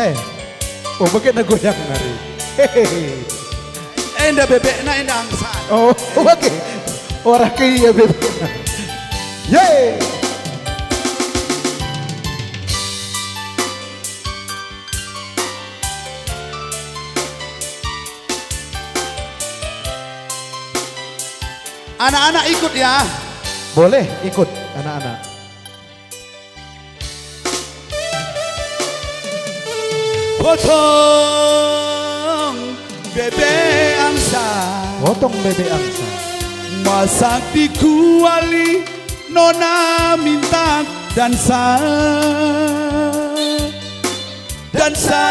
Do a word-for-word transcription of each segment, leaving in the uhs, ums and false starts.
Eh. Oh, bage na goyang nari. Hehehe. Enda bebekna, enda angsa. Oh, oke. Ora ke ia bebekna. Yeay. Anak-anak ikut ya. Boleh ikut anak-anak. Potong bebek angsa. Potong bebek angsa. Masak di kuali, nona minta dansa. Dansa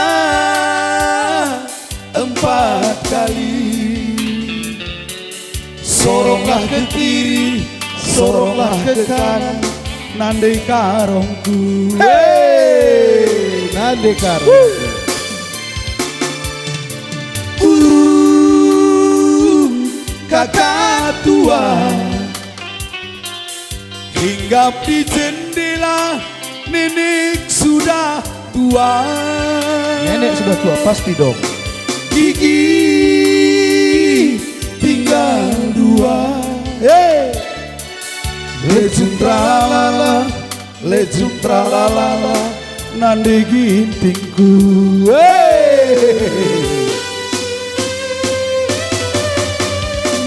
empat kali. Soronglah ke kiri, soronglah ke kanan, nande karongku. Hei, nande karongku. Burung kakak tua. Hinggap di jendela, nenek sudah tua. Nenek sudah tua, pasti dong. Gigi tinggal dua. Hei! Lejum tralala, lejum tralala, nande gintingku. Hei!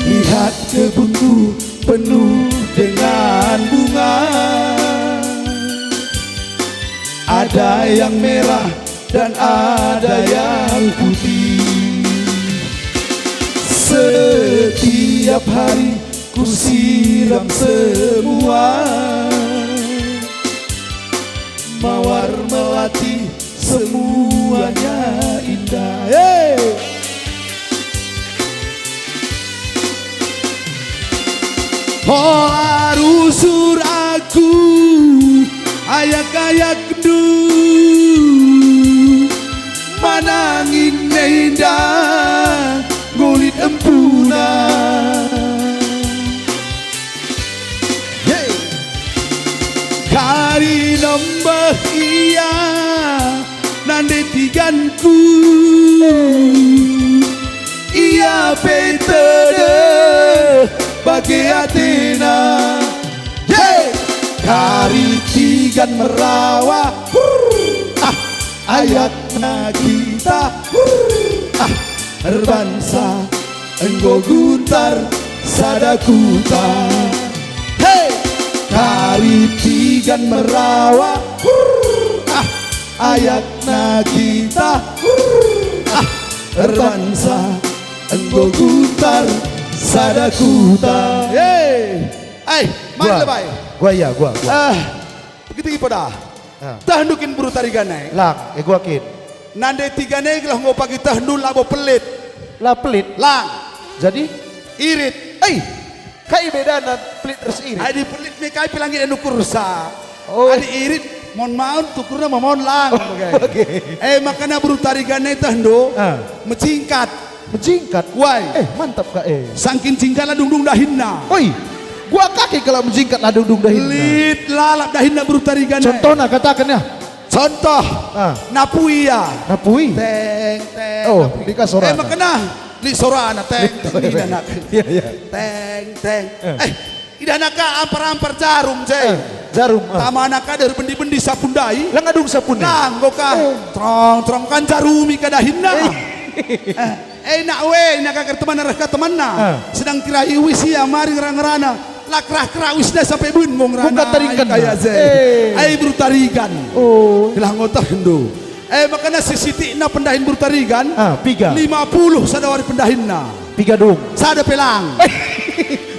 Lihat kebunku penuh dengan bunga. Ada yang merah dan ada yang putih. Setiap hari ku siram semua. Mawar melati semuanya indah. Hei! Ho arusur aku, ayak-ayakndu, mana angin enda ngulit empuna. Yeay. Kari nembeh ia nande tiganku, ia pe tedeh bage atena. Yeay. Kari tigan merawa, hurr, ah, ayakna kita, hurr, ah, erbansa enggo guntar sada kuta. Hei! Kari tigan merawa, hurr, ah, ayakna kita, hurr, ah, erbansa enggo guntar sada kuta. Hei! Ai, mari lebai. Gua ya, gua, gua. Ah, begitu ipada. Ah. Tehndu kin beru Tarigan e? Lang, e gua kin. Nande Tigan e gelah enggo pagi tehndu labo pelit. La pelit? Lang. Jadi? Irit. Ei, kai bedana pelit ras irit? Adi pelit me kai pe la nggit nukursa. Oh. Adi irit, mon maun tukurna mamaun lang. Oh, bage. Bage. E, makana beru Tarigan e tehndu, ah, mejingkat. Mejingkat? Wai. Eh, mantap ka e. Sangkin jingkat la dungdung dahinna. Oi, gua kake kalak mejingkat la dungdung dahinna. Lit lalap dahinna beru Tarigan e. Contohna kataken ya. Contoh. Ah. Napui ia. Napui? Teng, teng, oh, napui. Dika sorana. Eh, makana lit sorana, teng, teng, nina nak. Iya, iya. Teng, teng. Eh. Eh, idahna ka ampar-ampar jarum, je. Eh, jarum, ah. Tamana ka der bendi-bendi sapun ndai. Lang adung sapun e. Lang, enggo ka. Eh. Trong, trong kan jarumi ka dahinna. Eh. Eh. Eh, nak we, nak ka temanna ras ka temanna. Ah. Sedang kira uis ia, mari ngera-ngerana. La kerah-kerah uisna sampe ben enggo ngerana. Enggo ka taringkenna. Kaya je. Eh. Ai beru Tarigan. Oh. Gelah enggo tehndu. Eh, makana si sitikna pendahin beru Tarigan. Ah, piga? Lima puluh sada wari pendahinna. Piga dung? Sada pe lang.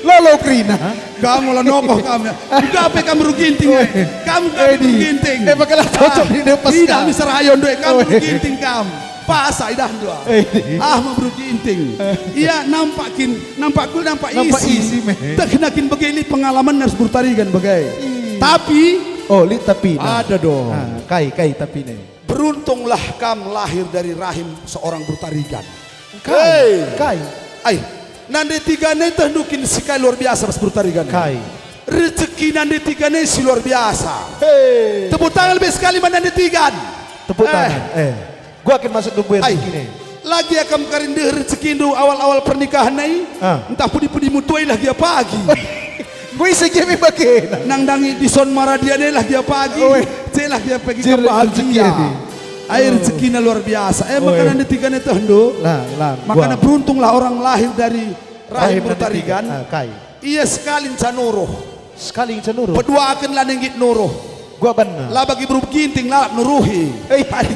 Lolo kerina. Kam ola nokoh kam ya. Uga pe kam beru Ginting, eh. Kam uga pe beru Ginting. Eh, maka la cocok di depan. Tidak bisa rayon doe kam beru Ginting kam. Pasa idahndu, ah. Eh, di. Ah, ma beru Ginting. Ia nampak kin, nampak kul, nampak isi. Nampak isi, meh. Tehna kin bage lit pengalaman ras beru Tarigan bage. Hmm. Tapi, oh, lit tapi, nah. Ada dong. Ah, kai, kai tapi ne. Beruntunglah kam lahir dari rahim seorang beru Tarigan. Kai, hei. Kai. Ai, nande Tigan e tehndu kin si kai luar biasa ras beru Tarigan. Kai. Rezeki nande Tigan e si luar biasa. Hei. Tepuk tangan lebih sekali man nande Tigan. Tepuk tangan, eh. Gua kin masuk dumbu Ai. Rezeki ne. Lagi akam karin deh rezekindu awal-awal pernikahan nai? Ah. Ntah pudi-pudi mutuailah gia pagi. Gua ise gia me bagena. Nandangi dison maradia ne lah gia pagi. Oi. Celah gia pagi Jir- kebahagia. Rezeki ne. Ai Oh. Rezekina luar biasa. Eh, Oh, makana iya. Ndetika ne tehndu. Lah, lah, Makana gua. Beruntunglah orang lahir dari rahim Rahim Bertarigan. Bertarigan. Ah, kai. Ia sekali nca nuruh. Sekali nca nuruh. Peduaken la ninggit nuruh. Gua banna. La bagi beru Ginting lalap nuruhi. Eh. Adi,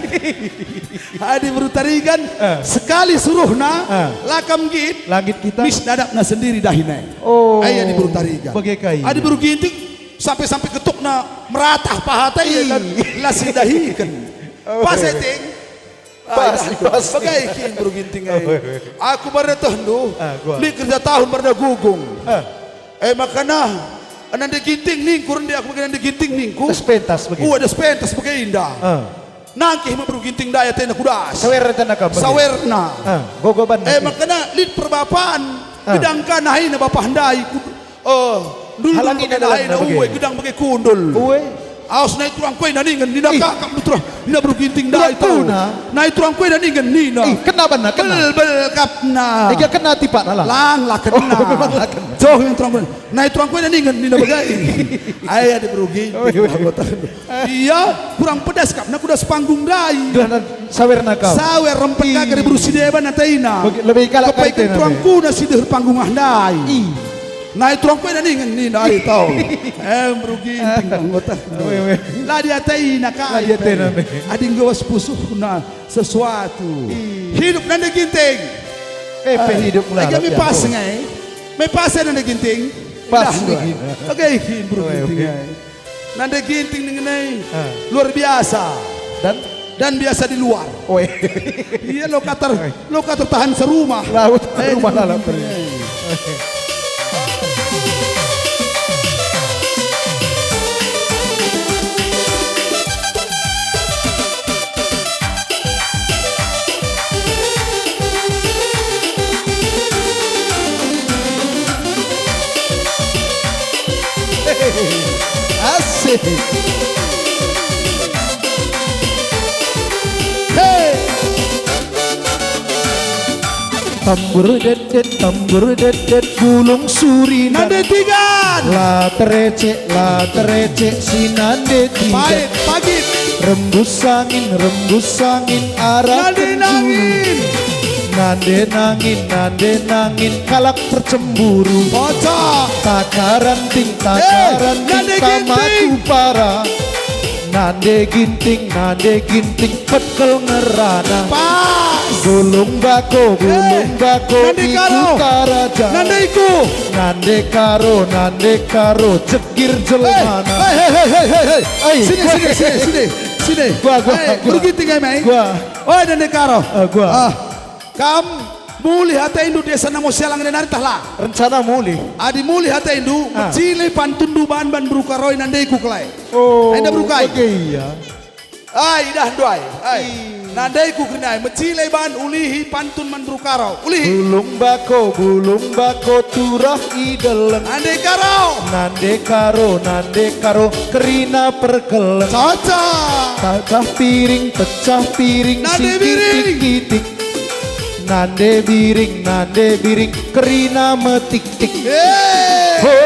adi beru Tarigan, Eh. Sekali suruhna, Eh. La kam nggit. Langgit kita. Mis dadapna sendiri dahi nai. Oh. Ai adi beru Tarigan. Bage kai. Adi beru Ginting, sampai-sampai ketukna meratah pahata ia Ih. Dan la sidahiken. Oh. Pas, eh, Ting. Ah, Pas, idah, pas. Bagai kin beru Ginting ai. Oh, iya, iya. Aku baru tehndu, Ah, gua. Lit kerja tahun baru gugung. Ah. Eh, makana, nande Ginting ningku, rende aku bagi nande Ginting ningku. Das pentas bagi. Ua, das pentas bagi indah. Ah. Nangkih me beru Ginting ndai atena kudas. Sawer atena kam bagi. Sawerna. Ah, gogo ban Eh, bagi. Makana lit perbapan, Ah. Gedang ka nahina bapa ndai, ku-, Oh, ndul Halangi dulu dalanna nahina bage. Uwe, gedang bage kundul. Uwe. Aos nai turang kue naningen, nina Ih. Kakak beru turang, nina beru Ginting ndai tau. Turang kuna. Nai turang kue naningen, nina. Ih, kena banna, kena. Bel, bel, kapna. Ega kena tipakna lah. Lang, la kena. Oh, memang la kena. Joh yang turang kue. Nai turang kue naningen, nina bagai. Ai, ada beru Ginting, Oh, iya. Anggota. Iya, kurang pedas kap, na kudas panggung ndai. Dah, na sawerna kau. Sawer rempet Ih. Kageri beru si deban ataina. Bagi-, lebih kalak Kepeken kali tena, turang be. Kuna si deher panggung ah ndai. Ih. Nai turang kue naningen nina ai tau. Em, beru Ginting anggota. Weh, weh. La diataina kai La diataina, pe. Be. Adi nggawas pusuhna sesuatu. Ih. Hidup nande Ginting. Eh, pe Ah, hidup agi melarap, kami ya, pas oh. Ngai. Me pas nande Ginting. Pas Dah, lagi. Oke, Ginting, beru Weh, Ginting weh. Ngai. Nande Ginting ningen ai Ah. Luar biasa. Dan? Dan biasa di luar. Oi. Iya, lo katar, Oi. Lo katar tahan serumah. Laut Eh, rumah di dalam. Ginting ai. Asik. Hey. Tambur dedet, tambur dedet, bulung suri. Nande tigan. La terecek, la terecek, si nande tigan. Pait, pagit. Rembus angin, rembus angin, arah Nande nangin. Nande nangin, nande nangin, kalak percemburu. Bocah. Takaranting, Eh, takaranting, nande tamaku ginting. Para. Nande ginting, nande ginting, pekel ngerana. Pas. Gulung bako, gulung Eh, bako, nande iku karo. Taraja. Nande iku. Nande karo, nande karo, jegir Eh, jelmana. Hei, hei, hei, hei, hei, hei. Ai, Sini, gua. Sini, sini, sini, sini. Gua, gua, Hei, gua. Beru ginting ai, mai. Gua. Oh, nande karo. Eh, gua. Ah. Kam mulih atendu desa Namo Sialang nari tah la? Rencana mulih. Adi mulih atendu, Ah. Mecile pantunndu ban, ban beru Karo i nandeku kelai. Oh, Enda beru kai? Oke, iya. Ai, idahndu ai. Ai. Ih. Nandeku kerina ai, mecile ban ulihi pantun man beru Karo. Ulihi. Bulung bako, bulung bako, turah i deleng. Nande Karo. Nande Karo, nande Karo, kerina perkeleng. Cocok. Pecah piring, pecah piring, Nande biring. Sikitik-kitik. Nande biring, nande biring, kerina metik-tik. Yeay. Ho,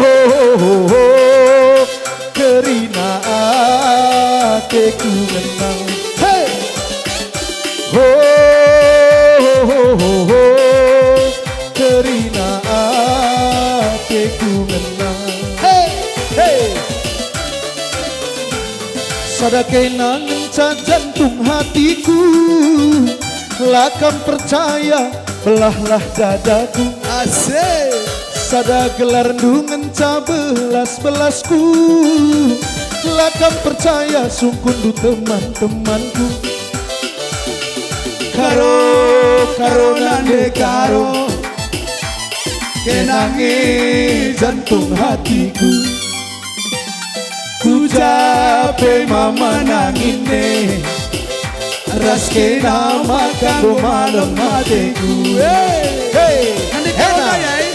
ho, ho, ho, ho, ho, kerina ateku ngenang. Hey. Ho, ho, ho, ho, ho, kerina ateku ngenang. Hey, hey. Sada kena ngenca jantung hatiku, la kam percaya, belahlah dadaku. Asik. Sada gelarndu ngenca belas-belasku, la kam percaya sungkunndu teman-temanku. Karo, karo nande karo, kenangi jantung hatiku. Ku ja pe mama nangin e, ras kena maka enggo malem ateku. Hey! Hey! Nande karo Ena. Ndai, ai?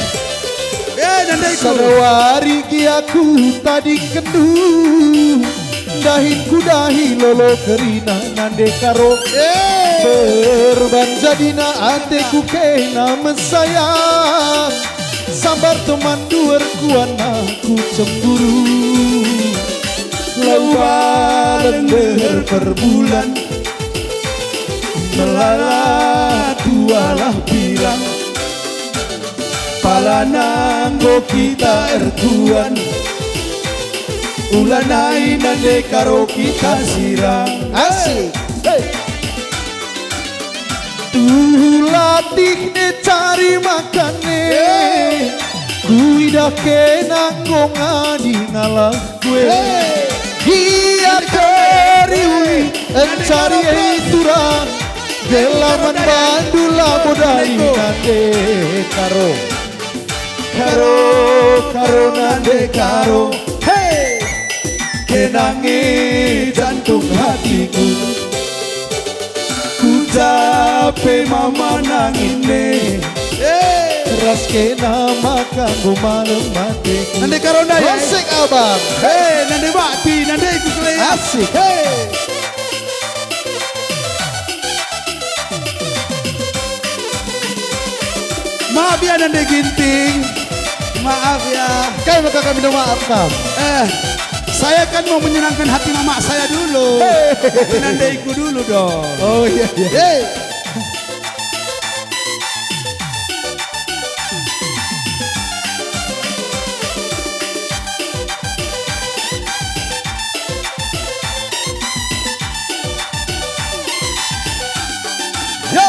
Eh, nande ku. Sada wari gia kutadingkenndu, Dahin ku dahi lolo kerina nande karo. Eh. Perban jadina ateku kena mesayang. Sambar teman duer kuana ku cemburu. Lau baleng deher perbulan. Melala tualah bilang. Palana enggo kita ertuan. Ulanai nande karo kita sirang. Asik. Hey. Tuhu latih ne cari makan ne. Hey. Kuidah kena enggo ngadi ngalah kue. Hey. Ia keri uli encari turang. Gelaman bandu labo dahi nande karo. Karo, karo nande karo. Hey! Kenangi jantung hatiku. Ku jape mama nangin ne. Hey! Ras kena maka enggo malem ateku. Nande karo ndai, eh? Asik, Abang. Hey, nande bakti, nande iku kele. Asik. Hey! Maaf ya, Nande Ginting. Maaf ya. Kai maka kami minta maaf kam? Eh, saya kan mau menyenangkan hati mamak saya dulu. Hei. Hati Nande iku dulu dong. Oh, iya, iya. Hei. Yo!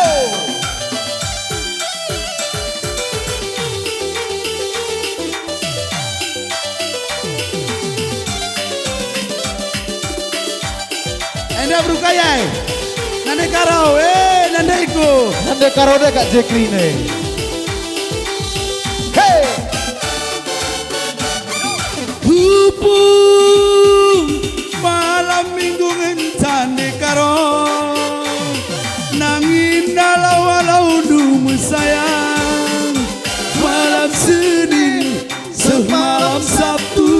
Enda berukayai. Nande karo, eh, nande iku. Nande karo deh, Kak Jekri ne. Hei! Pupung malam minggu ngenca nande karo. Nangin alau-alaundu mesayang. Malam Senin seh malam Sabtu,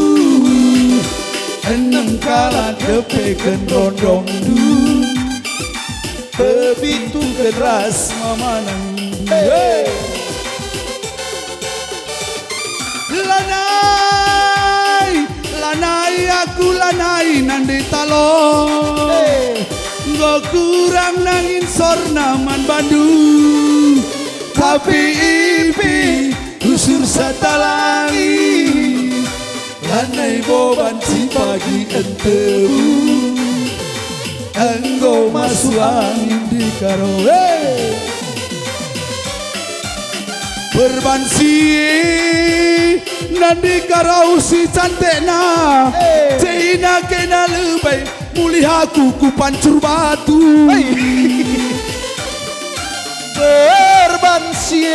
enem kalak depeken rondongndu. Pepitu ras mama nangin. Hey! Lanai, lanai aku lanai nande talo. Hey! Enggo kurang nangin sorna man bandu. Tapi ipi usur satalangi. Lanai boban si pagi entebu. Enggo masuk angin di karo. Hey! Perban si nandi karo si cantikna. Hey! Cina kena lebai mulih aku ku pancur batu. Hey! Perban si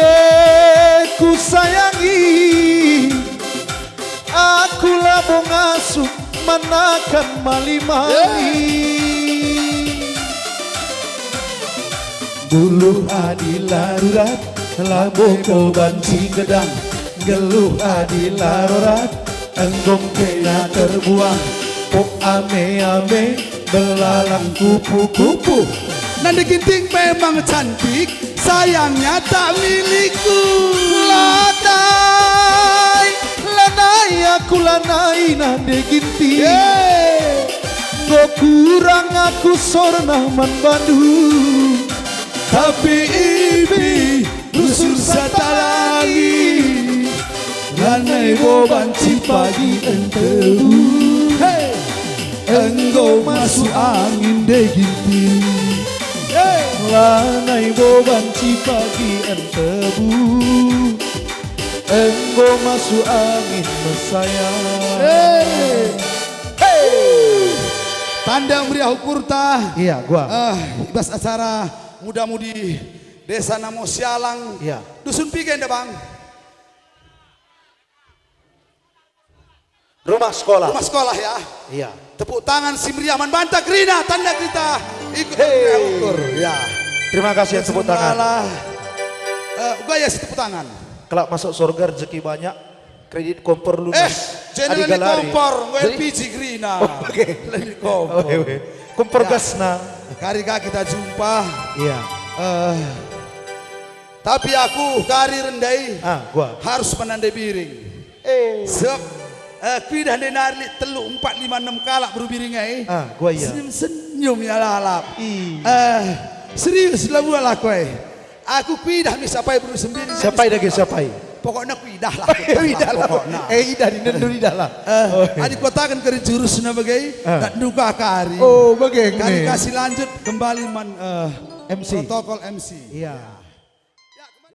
ku sayangi. Aku labo ngasup manakan mali-mali. Nggeluh adi la rurat, labo ko banci gedang. Nggeluh adi la rurat, enggo kena terbuang. Pok ame-ame, belalang kupu-kupu. Nande Ginting memang cantik, sayangnya tak milikku. Lanai, lanai aku lanai Nande Ginting. Yeay. Enggo kurang aku sorna man bandu. Tapi ipi Rusur satalangi, lanai boban si pagi entebu. Hey! Enggo masuk angin dagingku. Hey! Lanai boban si pagi entebu. Enggo masuk angin mesayang. Hey! Hey! Tanda meriah ukurta. Iya, gua. Eh, i bas acara muda-mudi Desa Namo Sialang. Iya. Dusun piga enda, Bang? Rumah sekolah. Rumah sekolah, ya. Iya. Tepuk tangan si meriah man banta kerina, tanda kita ikut Hei. Meriah ukur, ya. Terima kasih, tepuk tangan. Bismillah. Eh, uga ya si tepuk tangan. Kelak masuk surga rezeki banyak. Kredit kompor lunas. Eh, janah leleng kompor, enggo L P G kerina. Oh, oke. Leleng kompor. Oke, oke. Kompor gasna. Kari ka kita jumpa. Iya. Eh, tapi aku kari rende i. Ah, gua. Harus menandai biring. Eh. Sebab, eh, kuidah ndai nari lit telu, empat, lima, enem kalak beru biring ai. Ah, gua iya. Senyum-senyum ia lalap. Ih. Eh, serius la buat aku ai. Aku kuidah mi sapai beru sembiring. Sapai dage sapai? Pokokna kuidah lah. Kuidah lah. Pokokna. Eh, idah, dinendu idah lah. Eh, oh. Adi kuataken kari jurusna bage, ah, ndak nduga kari. Oh, bage. Kari kasih lanjut kembali man, eh, M C. Protokol M C. Iya.